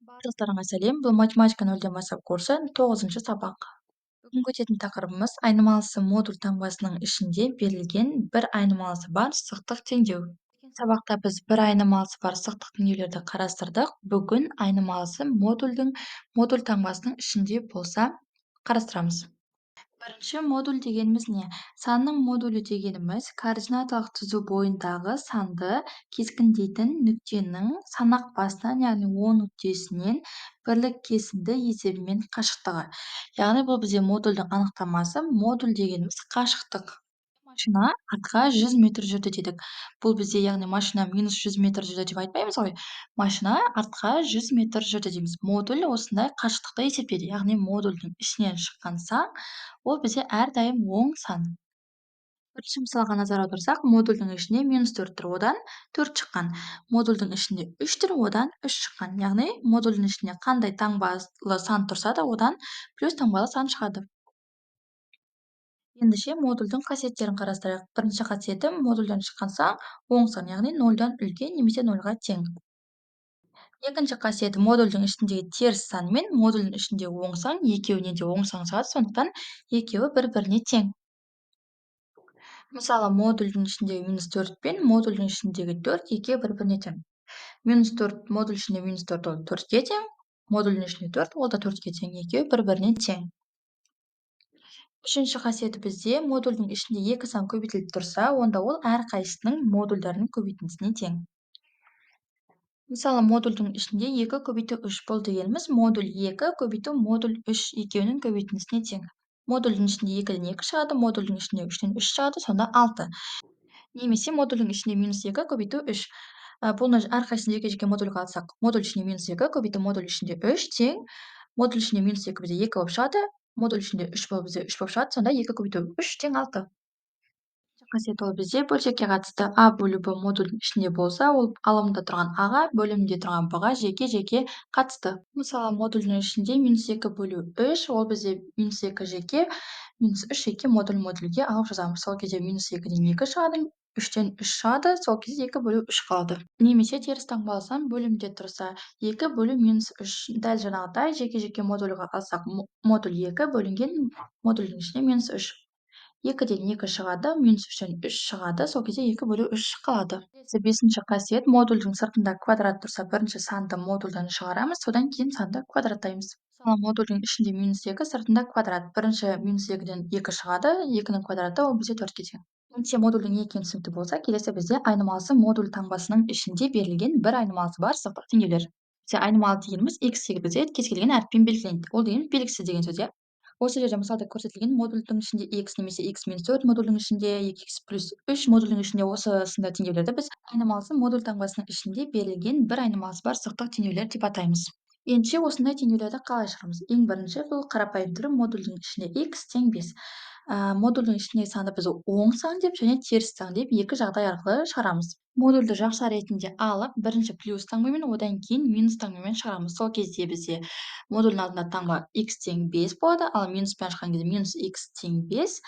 Барлықтарыңа сәлем! Бұл «Математика нөлден бастап» курсы, тоғызыншы сабақ. Бүгінгі өтетін тақырыбымыз: айнымалысы модуль таңбасының ішінде берілген бір айнымалысы бар сызықтық теңдеу. Өткен сабақта біз бір айнымалысы бар сызықтық теңдеулерді қарастырдық. Бүгін айнымалысы модульдің модуль таңбасының ішінде болса, қарастырамыз. Бірінші, модуль дегеніміз не? Санның модулі дегеніміз — координаталық түзу бойындағы санды кескіндейтін нүктенің санақ басынан, яғни О нүктесінен бірлік кесінді есебімен қашықтығы. Яғни бұл бізде модульдің анықтамасы. Модуль дегеніміз — қашықтық. Машина артқа 100 метр жүрді дедік. Бұл бізде, яғни, машина минус 100 метр жүрді деп айтпаймыз ғой, машина артқа 100 метр жүрді дейміз. Модуль осындай қашықтықты есептейді, яғни модульдің ішінен шыққан сан ол бізде әрдайым оң сан. Бірінші мысалға назар аударсақ, модульдің ішінде минус төрт тұр, одан төрт шыққан. Модульдің ішінде үш тұр, одан үш шыққан. Яғни модульдің ішінде қандай таңбалы сан тұрса да, одан плюс таңбалы сан шығады. Ендеше модульдің қасиеттерін қарастырайық. Бірінші қасиеті: модульден шыққан сан оң сан, яғни нөлден үлкен немесе нөлға тең. Екінші қасиеті: модульдің ішіндегі теріс сан мен модульдің ішіндегі оң сан, екеуінен де оң сан шығады, сондықтан екеуі бір біріне тең. Мысалы, модульдің ішіндегі минус төрт пен модульдің ішіндегі төрт, екеуі бір біріне тең. Минус төрт, модуль ішінде минус төрт ол төртке тең, модульдің ішінде төрт ол да төртке тең, екеуі бір біріне тең. Үшінші қасиеті: бізде модульдің ішінде екі сан көбейтіліп тұрса, онда ол әрқайсысының модульдарының көбейтіндісіне тең. Мысалы, модульдің ішінде екі көбейту үш, бұл дегеніміз модуль екі көбейту модуль үш, екеуінің көбейтіндісіне тең. Модульдің ішінде екіден екі шығады, модульдің ішінде үштен үш шығады, сонда алты. Немесе модульдің ішінде минус екі көбейту үш. Бұны әрқайсысын жеке жеке модульға алсақ, модуль ішінде минус екі көбейту модуль ішінде үш тең модуль ішінде минус екі бізде екі болып шығады, модуль ішінде үш болып бізде үш болып шығады, сонда екі көбейту үш тең алты. Қасиет, ол бізде бөлшекке қатысты. А бөлу б модульдің ішінде болса, ол алымында тұрған а-ға, бөлімінде тұрған б-ға жеке жеке қатысты. Мысалы, модульдің ішінде минус екі бөлу үш, ол бізде минус екі жеке, минус үш жеке, модуль модульге алып жазамыз. Сол кезде минус екіден екі шығады, үштен үш шығады, сол кезде екі бөлу үш қалады. Немесе теріс таңбалы сан бөлімде тұрса, екі бөлу минус үш, дәл жаңағыдай жеке жеке модульға алсақ, модуль екі бөлінген модульдің ішінде минус үш, екіден екі шығады, минус үштен үш шығады, сол кезде екі бөлу үш қалады. Келесі, бесінші қасиет: модульдің сыртында квадрат тұрса, бірінші санды модульдан шығарамыз, содан кейін санды квадраттаймыз. Мысалы, модульдің ішінде минус екі, сыртында квадрат. Бірінші минус екіден екі шығады, екінің квадраты ол бізде төртке тең. Ендеше модульдің не екені түсінікті болса, келесі бізде айнымалысы модуль таңбасының ішінде берілген бір айнымалысы бар сызықтық теңдеулер. Бізде айнымалы дегеніміз x, y, z кез келген әріппен белгіленеді. Ол дегеніміз белгісіз деген сөз, иә. Осы жерде мысалда көрсетілген модульдің ішінде x немесе x минус төрт модульдің ішінде екі x плюс үш модульдің ішінде, осы сынды теңдеулерді біз айнымалысы модуль таңбасының ішінде берілген бір айнымалысы бар сызықтық теңдеулер деп атаймыз. Ендеше осындай теңдеулерді қалай шығарамыз? Ең бірінші, бұл қарапайым түрі: модульдің ішінде x тең бес. Модульдің ішіндегі санды біз оң сан деп және теріс сан деп екі жағдай арқылы шығарамыз. Модульді жақша ретінде алып, бірінші плюс таңбамен, одан кейін минус таңбамен шығарамыз. Сол кезде бізде модульдің алдында таңба x тең бес болады, ал минуспен ашқан кезде минус x тең бес,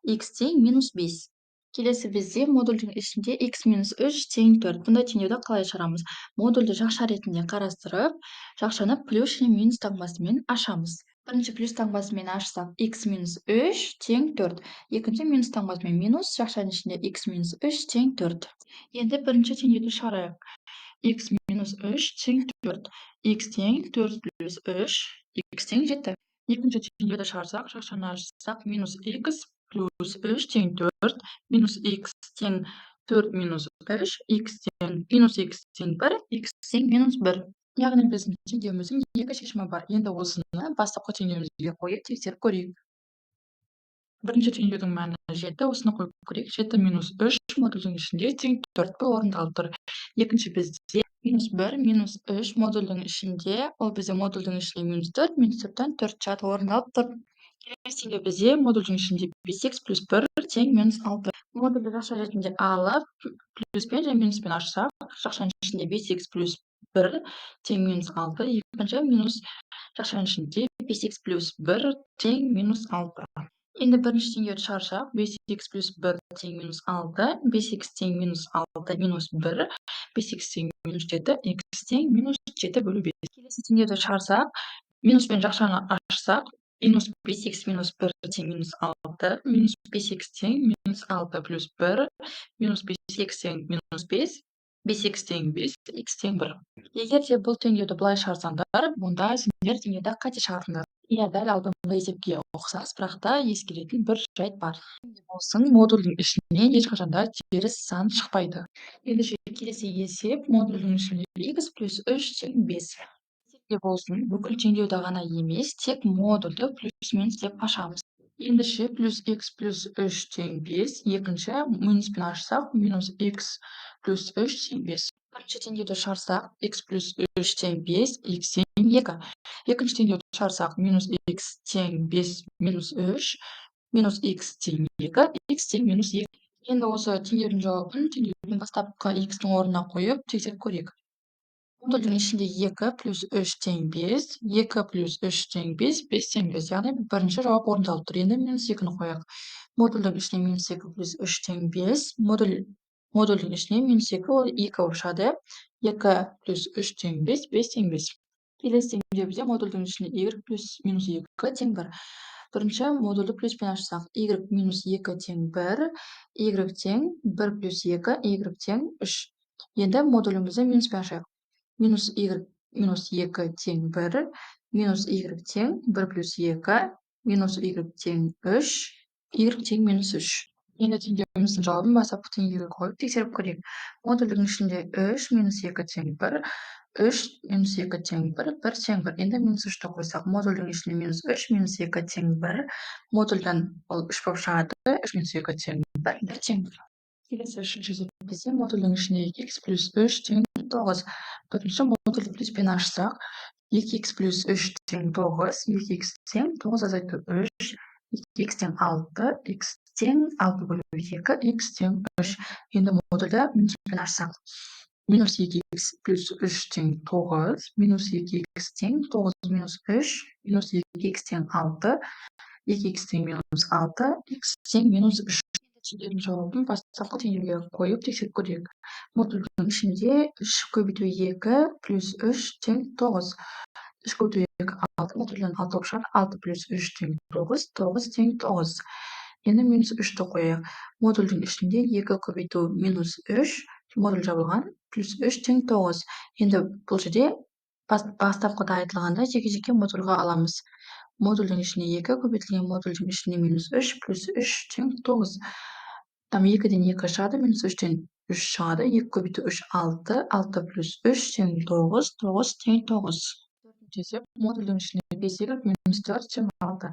x тең минус бес. Келесі бізде модульдің ішінде x минус үш тең төрт. Бұндай теңдеуді қалай шығарамыз? Модульді жақша ретінде қарастырып, жақшаны плюс және минус таңбасымен ашамыз. Бірінші плюс таңбасымен ашсақ, x минус үш тең төрт. Екінші минус таңбасымен, минус жақшаның ішінде x минус үш тең төрт. Енді бірінші теңдеуді шығарайық. X минус үш тең төрт, x тең төрт плюс үш, x тең жеті. Екінші теңдеуді шығарсақ, жақшаны ашсақ, минус x плюс үш тең төрт, минус x тең төрт минус үш, x тең минус x тең бір, x тең минус бір. Яғни біздің теңдеуіміздің екі шешімі бар. Енді осыны бастапқы теңдеуімізге қойып, тексеріп көрейік. Бірінші теңдеудің мәні жеті, осыны қойып көрейік. Жеті минус үш модульдің ішінде тең төрт, бұл орындалып тұр. Екінші бізде минус бір минус үш модульдің ішінде, ол бізде модульдің ішінде минус төрт, минус төрттен төрт шығады, орындалып тұр. Келесі теңдеу бізде модульдің ішінде бес х плюс бір тең минус алты. Модульді жақша ретінде алып, плюспен және минуспен ашсақ, жақшаның ішінде бес х плюс бір тең минус алты, екінші минус жақшаның ішінде бес х плюс бір тең минус алты. Енді бірінші теңдеуді шығарсақ, 5 х плюс 1 тең минус 6, 5 х тең минус 6 минус 1, 5 х тең минус 7, х тең минус 7 бөлу 5. Келесі теңдеуді шығарсақ, минуспен жақшаны ашсақ, минус 5 х минус 1 тең минус 6, минус 5 х тең минус 6 плюс 1, минус 5 х тең минус 5, 5 х тең 5, х тең 1. Егер де бұл теңдеуді былай шығарсаңдар, онда сендер теңдеуді қате шығардыңдар. Иә, дәл алдыңғы есепке ұқсас, бірақ та ескеретін бір жайт бар. Болсын, модульдің ішінен ешқашан да теріс сан шықпайды. Ендеше, келесі есеп: модульдің ішінде х плюс 3 тең 5. Есепте болсын, бүкіл теңдеуді ғана емес, тек модульді плюс, минус деп ашамыз. Ендеше, плюс х плюс 3 тең 5, екінші минуспен ашсақ, минус х плюс 3 тең 5. Бірінші теңдеуді шығарсақ, х плюс 3 тең 5, х тең 2. Екінші теңдеуді шығарсақ, минус х тең 5 минус 3, минус х тең 2, х тең минус 2. Енді осы теңдеудің жауабын теңдеудің бастапқы х-тің орнына қойып, тексеріп көрейік. Модульдің ішінде 2 плюс 3 тең 5, 2 плюс 3 тең 5, 5 тең 5, яғни бірінші жауап орындалып тұр. Енді минус 2-ні қояйық. Модульдің ішіне минус 2 плюс 3 тең 5, модульдің ішіне минус 2, ол 2 болып шығады, иә? 2 плюс 3 тең 5, 5 тең 5. Келесі теңдеу бізде модульдің ішінде y плюс минус 2 тең 1. Бірінші модульді плюспен ашсақ, y минус 2 тең 1, y тең 1 плюс 2, y тең 3. Енді модулімізді минуспен ашайық. Минус y минус 2 тең 1, минус y тең 1 плюс 2, минус y тең 3, y тең минус 3. Енді теңдеуіміздің жауабын бастапқы теңдеуге қойып, тексеріп көрейік. Модульдің ішінде 3 минус 2 тең 1, 3 минус 2 тең 1, 1 тең 1. Енді минус 3-ті қойсақ, модульдің ішінде минус 3 минус 2 тең 1, модульдан ол 3 болып шығады, 3 минус 2 тең 1, 1 тең 1. Келесі үшінші есеп бізде модульдің ішінде 2х плюс 3 тең 9. Бірінші модульді плюспен ашсақ, 2х плюс 3 тең 9, 2х тең 9 азайту 3, 2х тең 6, х тең 6 бөлу 2, х тең 3. Енді модульді минуспен ашсақ, минус 2х плюс 3 тең 9, минус 2х тең 9 минус 3, минус 2х тең 6, 2х тең минус 6, х тең минус 3. Теңдеудің жауабын бастапқы теңдеуге қойып, тексеріп көрейік. Модульдің ішінде 3 көбейту 2 плюс 3 тең 9. 3 көбейту 2 – 6, модульден 6 болып шығады, 6 плюс 3 тең 9, 9 тең 9. Енді минус 3-ті қояйық. Модульдің ішінде 2 көбейту минус 3, модуль жабылған, плюс 3 тең 9. Енді бұл жерде бастапқыда айтылғандай, жеке-жеке модульға аламыз. Модульдің ішінде 2 көбейтілген модульдің ішінде минус 3 плюс 3 тең 9. Там 2-ден 2 шығады, минус 3-тен 3 шығады, 2 көбейту 3 – 6, 6 плюс 3 тең 9, 9 тең 9. Төртінші есеп: модульдің ішінде 5y минус 4 тең 6.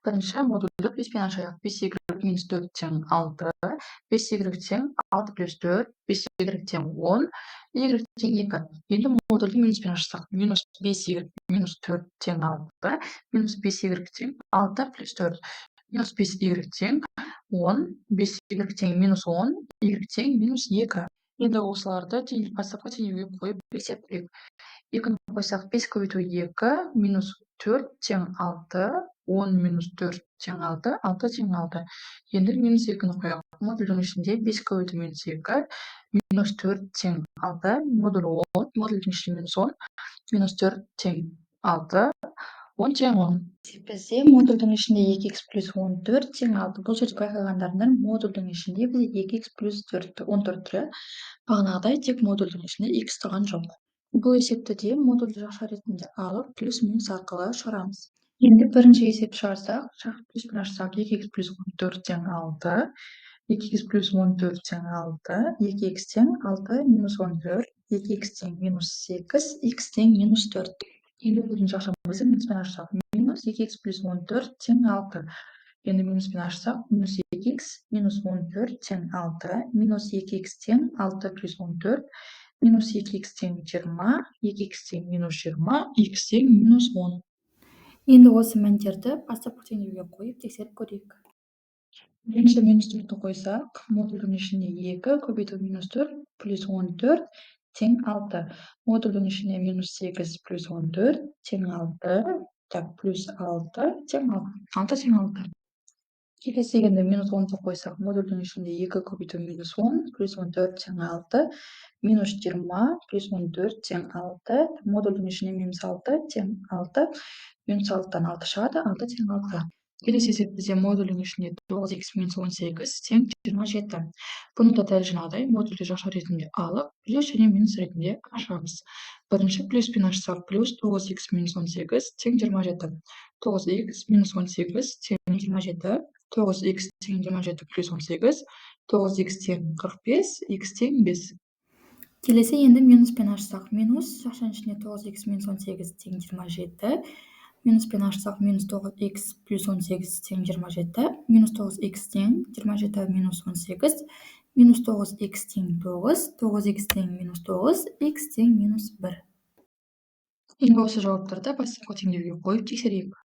Бірінші модульді плюспен ашайық. 5y минус 4 тең 6, 5y тең 6 плюс 4, 5y тең 10, y тең 2. Енді модульді минуспен ашсақ, минус 5y минус 4 тең 6, минус 5y тең 6 плюс 4, минус 5y тең 10, 5y тең минус 10, y тең минус 2. Енді осыларды бастапқы теңдеуге қойып, есептеп көрейік. Екіні қойсақ, 5 көбейту 2 минус 4 тең 6, 10 минус 4 тең 6, 6 тең 6. Енді минус 2-ні қояйық. Модульдің ішінде 5 көбейту минус 2 минус 4 тең 6, модуль 10, модульдің ішінде минус 10, минус 4 тең 6, 10 тең 10. Бізде модульдің ішінде 2х плюс 14 тең 6. Бұл жерде байқағандарыңдар, модульдің ішінде бізде 2х плюс 4, 14 тұр, иә? Бағанағыдай, тек модульдің ішінде х тұрған жоқ. Бұл есепті де модульді жақша ретінде алып, плюс минус арқылы шығарамыз. Енді бірінші есепті шығарсақ, плюспен ашсақ, 2х плюс 14 тең 6, 2х плюс 14 тең 6, 2х тең 6 минус 14, 2х тең минус 8, х тең минус 4. Енді бүгін жақшамызды минуспен ашсақ, минус 2х плюс 14 тең 6. Енді минуспен ашсақ, минус 2х минус 14 тең 6, минус 2х тең 6 плюс 14, минус 2х тең 20, 2х тең минус 20, х тең минус 10. Енді осы мәндерді бастапқы теңдеуге қойып, тексеріп көрейік. Бірінші минус 4-ті қойсақ, модульдің ішінде 2 көбейту минус 4 плюс 14 тең 6. Модульдің ішінде минус 8 плюс 14 тең 6, так, плюс 6 тең 6, 6 тең 6. Келесі енді минус 10-ды қойсақ, модульдің ішінде 2 көбейту минус 10 плюс 14 тең 6, минус 20 плюс 14 тең 6, модульдің ішінде минус 6 тең 6, минус 6-дан 6 шығады, 6 тең 6. Келесі есеп бізде модульдің ішінде 9х минус 18 тең 27. Бұны да дәл жаңағыдай модульді жақша ретінде алып, плюс және минус ретінде ашамыз. Бірінші плюспен ашсақ, плюс 9х минус 18 тең 27. 9х минус 18 тең 27, 9х тең 27 плюс 18, 9х тең 45, х тең 5. Келесі енді минуспен ашсақ, минус жақшаның ішінде 9х минус 18 тең 27, минуспен ашсақ, минус 9х плюс 18 тең 27, минус 9х тең 27 минус 18, минус 9х тең 9, 9х тең минус 9, х тең минус 1. Енді осы жауаптарды бастапқы теңдеуге қойып тексерейік.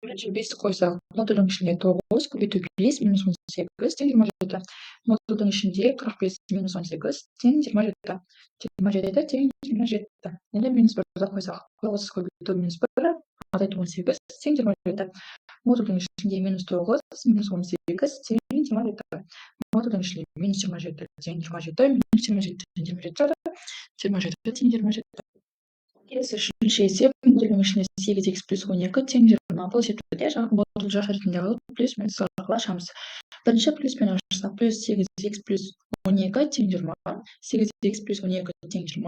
Бірінші бесті қойсақ, модульдің ішінде 9 көбейту 5 минус 18 тең 27. Модульдің ішінде 45 минус 18 тең 27. 27 тең 27. Енді минус 1-ді қойсақ, 9 көбейту минус 1 азайту 18 тең 27. Модульдің ішінде минус 9 минус 18 тең 27. Модульдің ішінде минус 27 тең 27, минус 27 тең 27 шығады, 27 тең 27. Келесі үшінші есеп: модульдің ішінде 8х плюс 12 тең 20. Бұл есепті де модуль жақша ретінде алып, плюс минус арқылы ашамыз. Бірінші плюспен ашсақ, плюс 8х плюс 12 тең 20, 8х плюс 12 тең 20,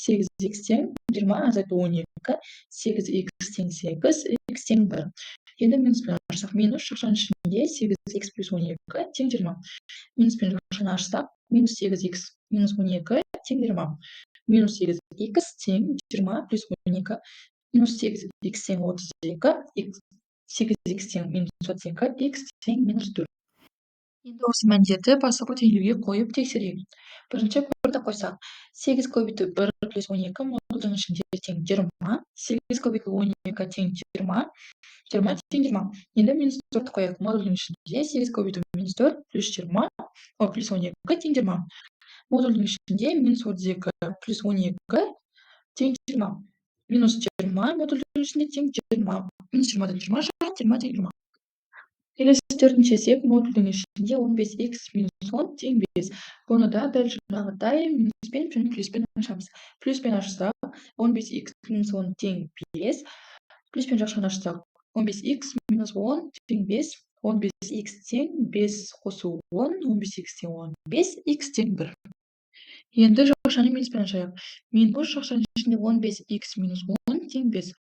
8х тең 20 азайту 12, 8х тең 8, х тең 1. Енді минуспен ашсақ, минус жақшаның ішінде 8х плюс 12 тең 20. Минуспен жақшаны ашсақ, минус 8х минус 12 тең 20, минус 8х тең 20 плюс 12, минус 8х тең 32, 8х тең минус 32, х тең минус 4. Енді осы мәндерді бастапқы теңдеуге қойып тексерейік. Бірінші бірді қойсақ, 8 көбейту 1 плюс 12 модульдің ішінде тең 20, 8 көбейту 12 тең 20, 20 тең 20. Енді минус 4-ті қояйық. Модульдің ішінде 8 көбейту минус 4 плюс 20, о, плюс 12 тең 20. Модульдің ішінде минус 32 плюс 12 тең 20. Минус 20 модульдің ішінде тең 20. Минус 20-дан 20 шығады, 20 тең 20. Келесі төртінші есеп: модульдің ішінде 15х минус 10 тең 5. Бұны да дәл жаңағыдай минуспен және плюспен ашамыз. Плюспен ашсақ, 15х минус 10 тең 5. Плюспен жақшаны ашсақ, 15х минус 10 тең 5, 15х тең 5 қосу 10, 15х тең 15, х тең 1. Енді жақшаны минуспен ашайық. Минус жақшаның ішінде 15х минус 10 тең 5.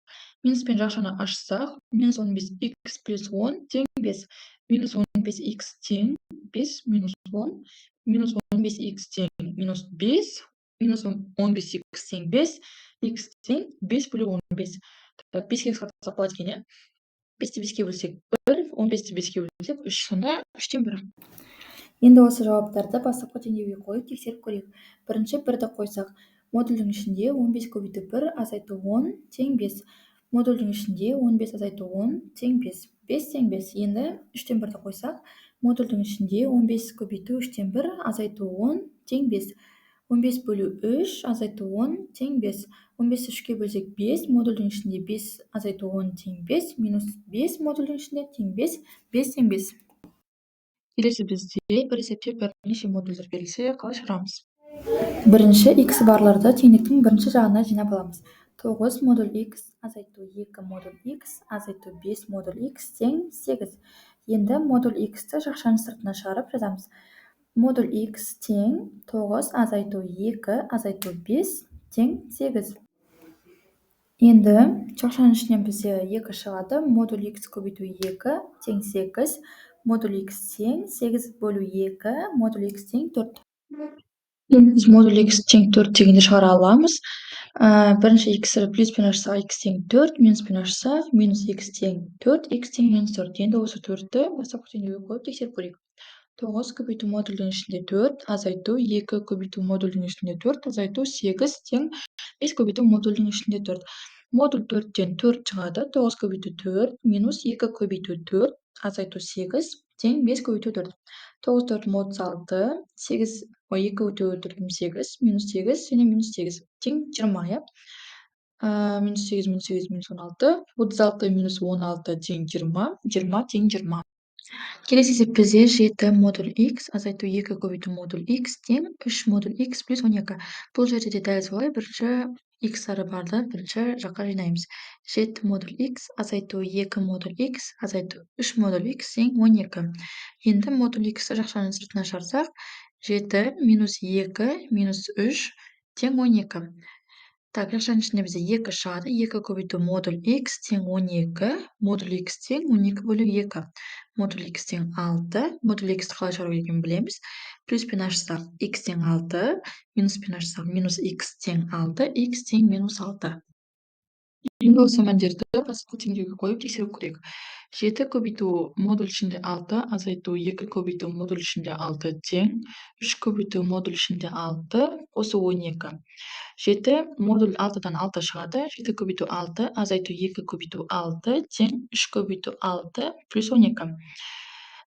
Минуспен жақшаны ашсақ, минус 15х плюс 10 тең 5. Минус 15х тең 5 минус 10, минус 15х тең минус 5, минус 15х тең 5, х тең 5 бөлу 15. Так, 5-ке қысқартсақ болады екен, иә? 5-ті 5-ке бөлсек 1, 15-ті 5-ке бөлсек 3, сонда 3-тен 1. Енді осы жауаптарды бастапқы теңдеуге қойып тексеріп көрейік. Бірінші бірді қойсақ, модульдің ішінде 15 көбейту 1 азайту 10 тең 5. Модульдің ішінде 15 азайту 10 тең 5. 5 тең 5. Енді үштен бірді қойсақ, модульдің ішінде 15 көбейту үштен 1 азайту 10 тең 5. 15 бөлу 3 азайту 10 тең 5. 15-ті 3-ке бөлсек, 5, модульдің ішінде 5 азайту 10 тең 5, минус 5 модульдің ішінде тең 5, 5 тең 5. Келесі бізде бір есепте бірнеше модульдер берілсе, қалай шығарамыз? Бірінші х барларды теңдіктің бірінші жағына жинап аламыз. 9 модуль х азайту 2 модуль х азайту 5 модуль х тең 8. Енді модуль х-ті жақшаның сыртына шығарып жазамыз. Модуль х тең 9 азайту 2 азайту 5 тең 8. Енді жақшаның ішінен бізде 2 шығады. Модуль х көбейту 2 тең 8. Модуль х тең 8 бөлу 2, модуль х тең 4. Енді біз модуль х тең 4 дегенді шығара аламыз. Бірінші х плюспен ашсақ, х тең 4, минуспен ашсақ, минус х тең 4, х тең минус 4. Енді осы 4-ті бастапқы теңдеуге қойып тексеріп көрейік. 9 көбейту модульдің ішінде 4 азайту 2 көбейту модульдің ішінде 4 азайту 8 тең 5 көбейту модульдің ішінде 4. Модуль 4-тен 4 шығады. 9 көбейту 4 минус 2 көбейту 4 азайту 8 тең 5 көбейту 4. 9 4 36, 8, ой, 2 4 8, минус 8 және минус 8 тең 20, иә? Минус 8 минус 8 минус 16, 36 минус 16 тең 20, 20 тең 20. Келесі есеп бізде 7 модуль х азайту 2 көбейту модуль х тең 3 модуль х плюс 12. Бұл жерде де дәл солай, бірінші х-тары барды бірінші жаққа жинаймыз. 7 модуль х азайту 2 модуль х азайту 3 модуль х тең 12. Енді модуль х жақшаның сыртына шығарсақ, 7 минус 2 минус 3 тең 12. Так, жақшаның ішінде бізде 2 шығады. 2 көбейту модуль х тең 12, модуль х тең 12 бөлу 2. Модуль х тең 6, модуль х қалай шығару керекенін білеміз. Плюспен ашсақ, х тең 6, минуспен ашсақ, минус х тең 6, х тең минус 6. Енді осы мәндерді бастапқы теңдеуге қойып, тексеріп көрейік. 7 көбейту модуль ішінде 6 азайту 2 көбейту модуль ішінде 6 тең 3 көбейту модуль ішінде 6 қосу 12. 7 модуль 6-дан 6 шығады. 7 көбейту 6 азайту 2 көбейту 6 тең 3 көбейту 6 плюс 12.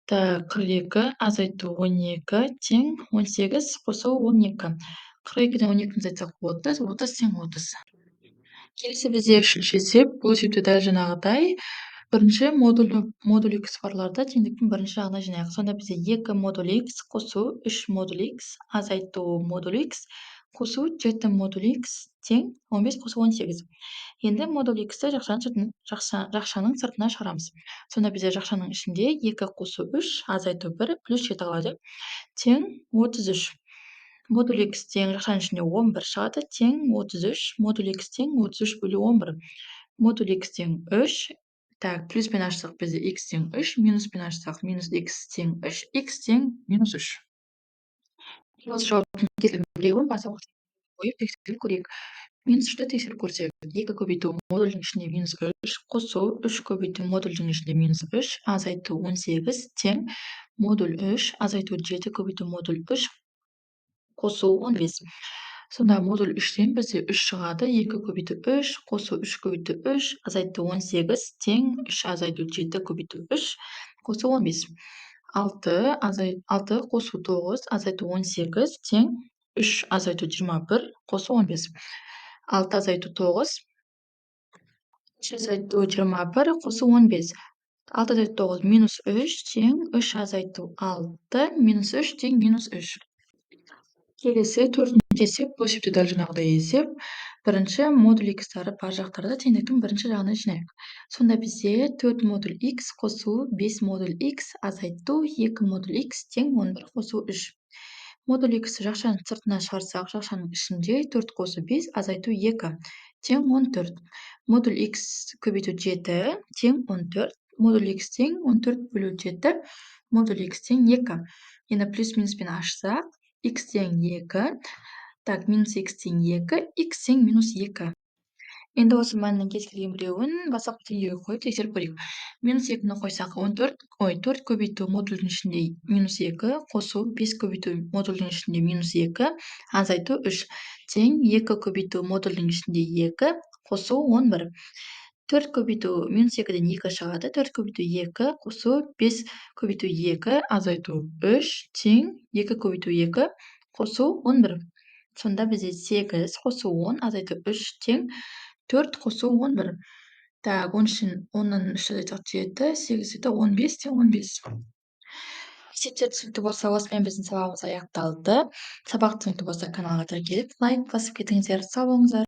Так, 42 азайту 12 тең 18 қосу 12. 42-ден 12-ні азайтсақ, 30, 30 тең 30. Келесі бізде үшінші есеп. Бұл есепте дәл жаңағыдай бірінші модуль х барларды теңдіктің бірінші жағына жинайық. Сонда бізде 2 модуль х қосу 3 модуль х азайту модуль х қосу 7 модуль х тең 15 қосу 18. Енді модуль х-ті жақшаның сыртына шығарамыз. Сонда бізде жақшаның ішінде 2 қосу 3 азайту 1 плюс 7 қалады, тең 33. Модуль х тең жақшаның ішінде 11 шығады, тең 33, модуль х тең 33 бөлу 11. Модуль х тең 3. Так, плюспен ашсақ, бізде х тең 3, минуспен ашсақ, минус х тең 3, х тең минус 3. Осы жауаптың біреуін бастапқы қойып, тексеріп көрейік. Минус 3-ті тексеріп көрсек, 2 көбейту модульдің ішінде минус 3 қосу 3 көбейту модульдің ішінде минус 3 азайту 18 тең модуль 3 азайту 7 көбейту модуль 3 қосу 15. Сонда модуль 3-тен бізде 3 шығады. 2 көбейту 3 қосу 3 көбейту 3 азайту 18 тең 3 азайту 7 көбейту 3 қосу 15. 6 6 қосу 9 азайту 18 тең 3 азайту 21 қосу 15. 6 азайту 9, 3 азайту 21 қосу 15. 6 азайту 9 минус 3 тең 3 азайту 6, минус 3 тең минус 3. Келесі төртінші есеп. Бұл есепте дәл жаңағыдай есеп. Бірінші модуль х-тары бар жақтарды теңдіктің бірінші жағына жинайық. Сонда бізде 4 модуль х қосу 5 модуль х азайту 2 модуль х тең 11 қосу 3. Модуль х жақшаның сыртына шығарсақ, жақшаның ішінде 4 қосу 5 азайту 2 тең 14. Модуль х көбейту 7 тең 14, модуль х тең 14 бөлу 7, модуль х тең 2. Енді плюс минуспен ашсақ, х тең 2, так, минус х тең 2, х тең минус 2. Енді осы мәннің кез келген біреуін бастапқы теңдеуге қойып, тексеріп көрейік. Минус 2-ні қойсақ, 14, ой, 4 көбейту модульдің ішінде минус 2 қосу 5 көбейту модульдің ішінде минус 2 азайту 3 тең 2 көбейту модульдің ішінде 2 қосу 11. 4 көбейту минус 2-ден 2 шығады. 4 көбейту 2 қосу 5 көбейту 2 азайту 3 тең 2 көбейту 2 қосу 11. Сонда бізде 8 қосу 10 азайту 3 тең 4 қосу 11. Так, 10 үшін 10-нан 3 азайтсақ, 7, 8, 7, 15 тең 15. Есептер түсінікті болса, осымен біздің сабағымыз аяқталды. Сабақ түсінікті болса, каналға тіркеліп, лайк басып кетіңіздер. Сау болыңыздар.